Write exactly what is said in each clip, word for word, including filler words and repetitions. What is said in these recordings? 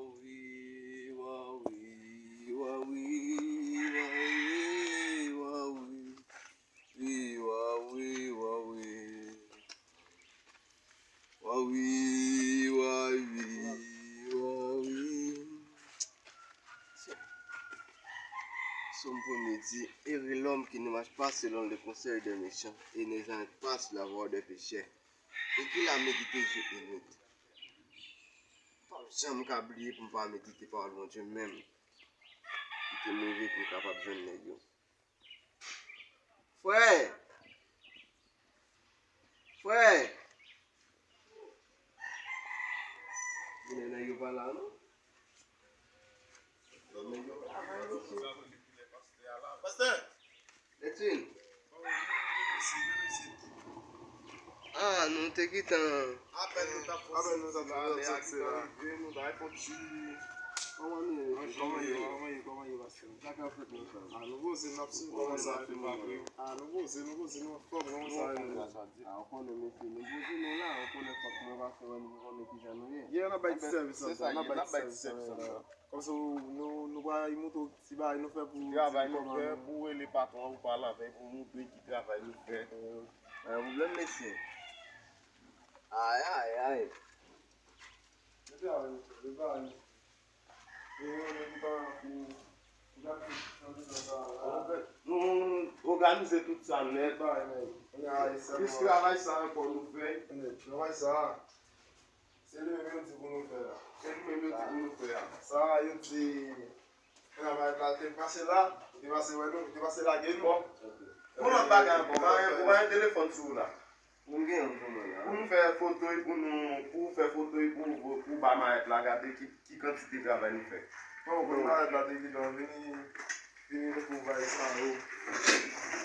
Wawi, wawi, wawi, wawi, wawi. Wi, wawi, wawi. Wawi, wawi, wawi. Sòm premye di, Heureux l'homme qui ne marche pas selon le conseil des méchants et ne s'arrête pas sur la voie des pécheurs, et qui la médite jour et nuit. M p ap janm ka bliye pou m pa medite pawòl Bondye menm. Kite m rive pou m kapab jwenn nèg yo. Frè! Frè! Mounen nèg yo pa la non. Nèg yo pa la non. Pastè! Netin. Ah, nou te gentan. Apèn nou t ap fè. Apèn nou t ap fè. Nou t ap fè. Nou t ap fè. Kòman nou ye? Kòman ye? Kòman ye? Kòman ye, pastè? Sa k ap fèt, mon frè? Ah, nou poze, n ap swiv kòman sa ap fèt. Ah, nou poze, nou poze, nou anfòm, kòman sa ap fèt? Ah, ou konnen, mesye, nou poze, nou la, ou konnen fòk mwen pase wè nou, konnen kijan nou ye. Yeah, n ap bay ti sèvis la, n ap bay ti sèvis la. Kòmsi nou, nou pral montre w ti bagay nou fè pou ti travay nou fè, pou rele patwon an, pou pale avè l, pou montre ki travay nou fè. Pa gen pwoblèm, mesye. Ay, ay, ay. Nou òganize tout sa nèt. Plis travay sa ankò nou fè. Travay sa. Se li menm yo di pou nou fè a. Se li menm yo di pou nou fè a. Sa yo di, travay la te pase la, yo te pase wè nou, yo te pase lage nou. Bon. Pou lòt bagay ankò, ou pa gen, ou pa gen telefòn sou ou la. Mwen gen yon pou mwen la. Pou nou fè foto e pou nou, pou w fè foto e pou w, pou w ba mayèt la gade ki, ki kantite travay nou fè. Bon, pou mayèt la te gentan vini, vini nou pou bay sa yo.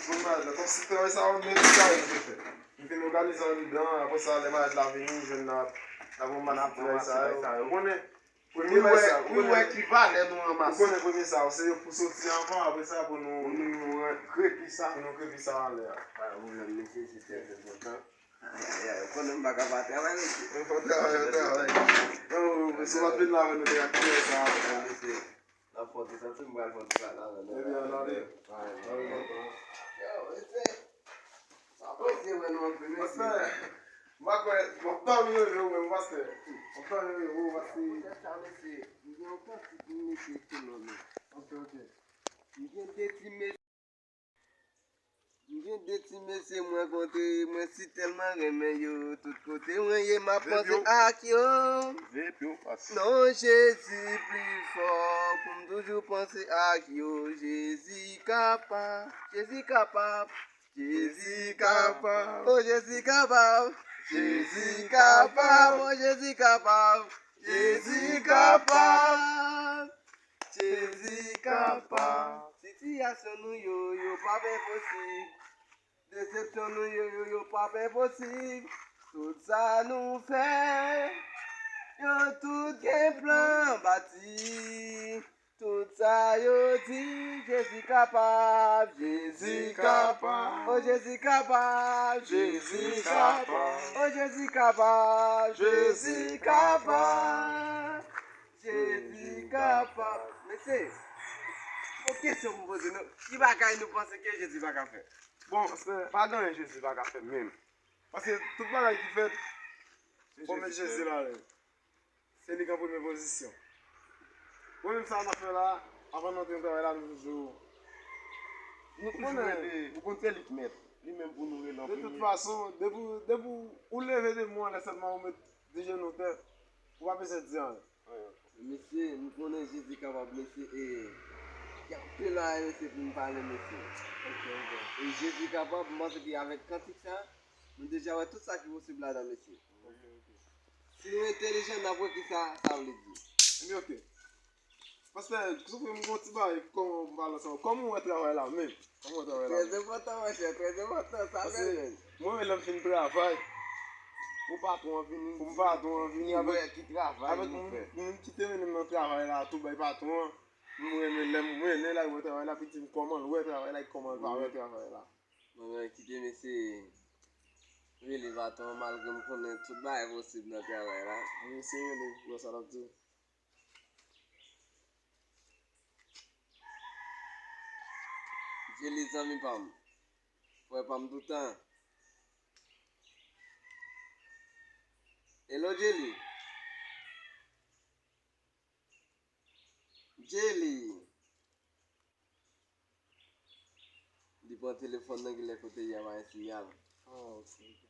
Pou mayèt la, kòmsi travay sa yo, men travay nou te fè. Nou fin òganize andan, apre sa, lè mayèt la vini, jwenn n ap, n ap ranmase ti bagay sa yo. Ou konnen, premye bagay sa, ou konnen, pou wè ki valè nou ranmase. Ou konnen premye sa, se pou soti anvan, apre sa, pou nou, pou nou krepi sa. Pou nou krepi sa anlè a. Pa gen pwoblèm, mesye, se trè enpòtan. Ay, ay, ay, ou konnen m pa ka pa travay, mesye. Fò travay, fò travay. Non, si w pa t vin la avè nou, te ka kite sa. Mesye. N ap fè ti santi m pral fè ti bagay la, men. Ebyen, ann ale. Ann ale. Yo, mesye. Sa prese wè nou anpil, mesye. Pastè, m pa kwè, m ap dòmi reve w menm, pastè. M ap dòmi reve w, pastè. Poutèt sa, mesye, m gen yon kantik m mete sou non nou. Ok, ok. M gen de ti mesye. M gen de ti mesye mwen kontre, mwen si tèlman renmen yo, tout kote mwen ye, m ap panse ak yo. Non, Jezi pli fò, pou m toujou panse ak yo. Jezi kapab, Jezi kapab, Jezi kapab, oh, Jezi kapab, Jezi kapab, oh, Jezi kapab, Jezi kapab. Jezi kapab. Sitiyasyon nou yo, yo p ap enposib. Desepsyon nou yo, yo, yo p ap enposib. Tout sa nou fè, yo tout gen plan bati. Tout sa yo di, Jezi kapab, Jezi kapab. Oh, Jezi kapab, Jezi kapab. Oh, Jezi kapab, Jezi kapab. Jezi kapab. Mesye, yon kesyon pou m poze nou. Ki bagay nou panse ke Jezi pa ka fè? Bon, pa gen anyen Jezi pa ka fè menm. Paske tout bagay ki fèt, fò met Jezi ladan l. Se li k an premye pozisyon. Pwoblèm sa n ap fè la, avan n antre nan travay la, nou toujou, nou toujou rele, ou konn se li k mèt. Li menm pou nou rele an premye. De tout fason, depi, depi ou leve de mwen anlè sèlman ou met de jenou tè, ou pa bezwen di anyen. Mesye, m konnen Jezi kapab, mesye, e gen anpil bagay, mesye, pou m pale, mesye. Ok, ok. E Jezi kapab, m panse ke avèk kantik sa, nou deja wè tout sa ki posib ladan, mesye. Ok, ok. Si nou entèlijan, n ap wè kisa sa vle di. Ebyen, ok. Pastè, souple, m gon ti bagay, kòman m pale ansanm? Kòman w wè travay la menm? Kòman w wè travay la menm? Trè enpòtan, monchè, trè enpòtan, sa bèl menm. Mwen menm, lè m fin travay, pou patwon an vini, pou patwon an vini avèk, avèk moun, moun ki te mennen m nan travay la, tou bay patwon an, m renmen lè m mennen l al wè travay la, epi di m kòman l wè travay la, e kòman l pa wè travay la. Mwen menm kite mesye rele patwon an, malgre m konnen tout bagay posib nan travay la. Mesye rele pou wè sa l ap di w. Jelly, zanmi pa m. Frè pa m toutan. Hello, Jelly. Jelly. Li pran telefòn nan, genlè kote l ye a pa gen siyal. Ah, ok, ok.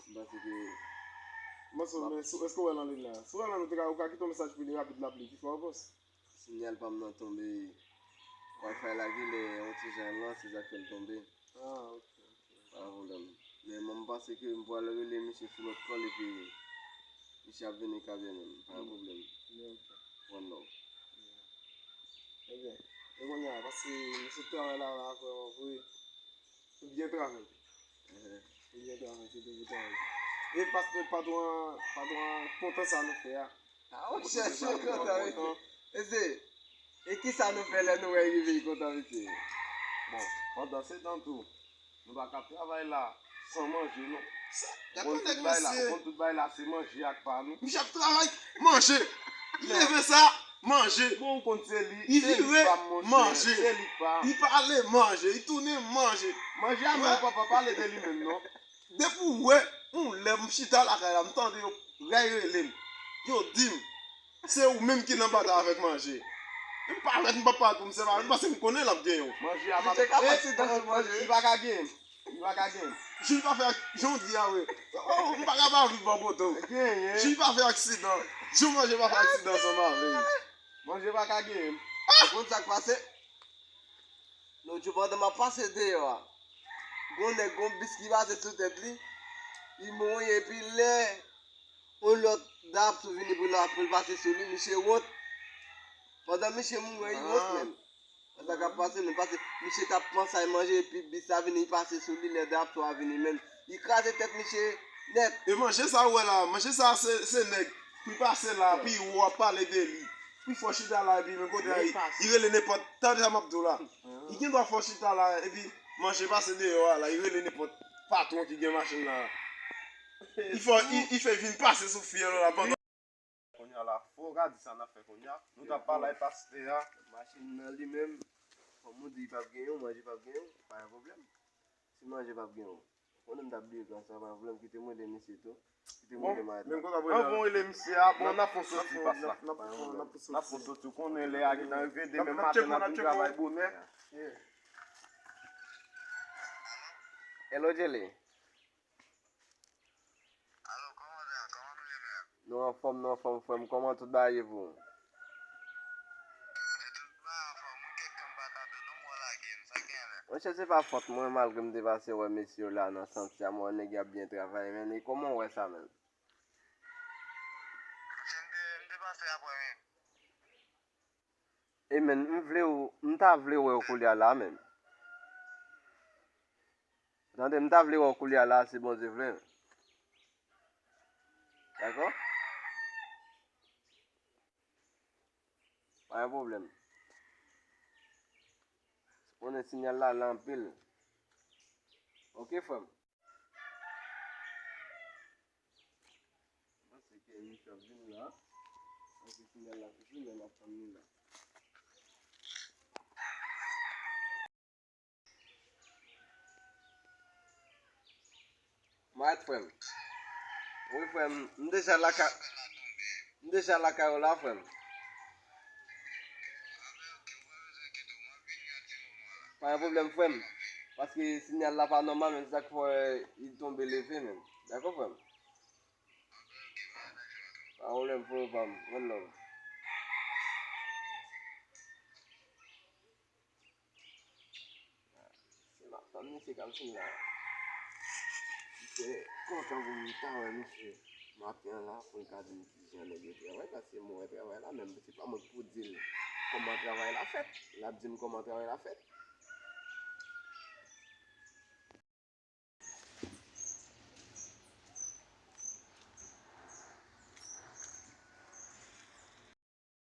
M panse ke Bon, so, men, so, èske w wè l an liy la? Si w wè l an liy, ou te ka, ou ka kite yon mesaj pou li rapid, l ap li. Ki fè w pòs? Siyal pa m nan tonbe. Wi-Fi la genlè yon ti jan lan, se sa k fè l tonbe. Ah, ok, ok. Pa gen pwoblèm. Men mwen, m panse ke m pral rele misye sou lòt kòl epi misye ap vini kabyen menm. Pa gen pwoblèm. Ok. One love. Ebyen, e kounye a, paske misye travay la, la, vrèman vre. Ou byen travay. Ou byen travay, se tou pou travay. E paske patwon an, patwon an kontan sa nou fè a. Ah, ou chèche kontan, mesye. Mesye, e kisa nou fè lè nou wè rive kontan, mesye? Bon, pandan se tan tou, nou pa ka travay la san manje, non. Ou konn tout bay la, ou konn tout bay la, se manje ak pa nou. Misye ap travay, manje. Li leve sa, manje. Bon, ou konn se li, li vire, manje. Se li k pa. Li pale, manje. Li tounen, manje. Manje a menm, papa, pale de li menm, non. Depi w wè, yon lè m chita lakay la, m tande yo rèy rele m. Yo di m, se ou menm ki nan batay avèk manje. M parèt, m pa pale pou m sèvi avè l, paske m konnen l ap genyen w. Manje a pa... Misye ka fè aksidan sou manje. Li pa ka genyen m. Li pa ka genyen m. Jou li pa fè ak-, jan w di a, wi. Oh, m pa ka pa viv bò kote w. Genyen. Jou li pa fè aksidan. Jou manje pa fè aksidan ansanm avè l. Manje pa ka genyen m. Ou konn sa k pase? Lòt jou pandan m ap pase deyò a, gon nèg, gon bis ki pase sou tèt li, li mouri, epi lè yon lòt Dapsou vini pou l, pou l pase sou li, misye wont. Pandan misye mouri an, li wont menm. Sa k ap pase menm, paske misye t ap panse al manje, epi bis la vini, li pase sou li, lè Dapsou a vini menm, li kraze tèt misye nèt. E manje sa ou wè la, manje sa se, se nèg, pou l pase la, pi wo ap pale de li. Pi fò chita la, epi menm kote a, li, li rele nenpòt, tande sa m ap di w la. Li gen dwa fò chita la, epi manje pase deyò a la, li rele nenpòt patwon ki gen machin la. Li fò, li, li fè vin pase sou fyèl la pandan. Kounye a la, fò w ka di sa n ap fè kounye a. Nou t ap pale ak pastè a. Machin nan li menm, kòm ou di, li p ap gen yon, manje p ap gen yon, pa gen pwoblèm. Si manje p ap gen yon, konnen m t ap bliye gran sa, pa gen pwoblèm, kite m rele misye tou. Kite m rele Maestro. Bon, anvan w rele misye a, bon, n ap fè yon soti pas la. N ap fè yon soti, w konnen lè a gentan rive, demen maten n ap vin travay bonè. Hello, Jelly. Alo, kòman sa? Kòman nou ye, men? Nou anfòm, nou anfòm, frè m. Kòman tout bagay ye pou ou? Se tout bagay anfòm. Mwen kèk tan m pa tande w non, mwen lage m. Sa k genyen, men? Monchè, se pa fòt mwen, malgre m te pase wè mesye yo la nan Santiam, mwen wè nèg y ap byen travay, men. E kòman w wè sa, menm? Monchè, m te, m te pase apre, men. E men, m vle w, m ta vle wè w koulye a la menm. Tande, m ta vle wè w koulye a la, si Bondye vle. Dakò? Pa gen pwoblèm. Ou konnen siyal la, la anpil. Oke, frè m. Panse ke misye ap vini la. Panse siyal la toujou, men n ap tann li la. Mayèt, frè m. Wi, frè m, m deja lakay, m deja lakay ou la, frè m. Pa gen pwoblèm, frè m. Paske siyal la pa nòmal, men se sa k fè li tonbe leve menm. Dakò, frè m? Pa gen pwoblèm, frè pa m. One love. Se m ap tann misye k ap vin la. Misye kontan pou m ta wè misye maten an la, pou l ka di m kijan nèg yo travay, paske mwen wè travay la, menm se pa mwen k pou di l kòman travay la fèt. L ap di m kòman travay la fèt.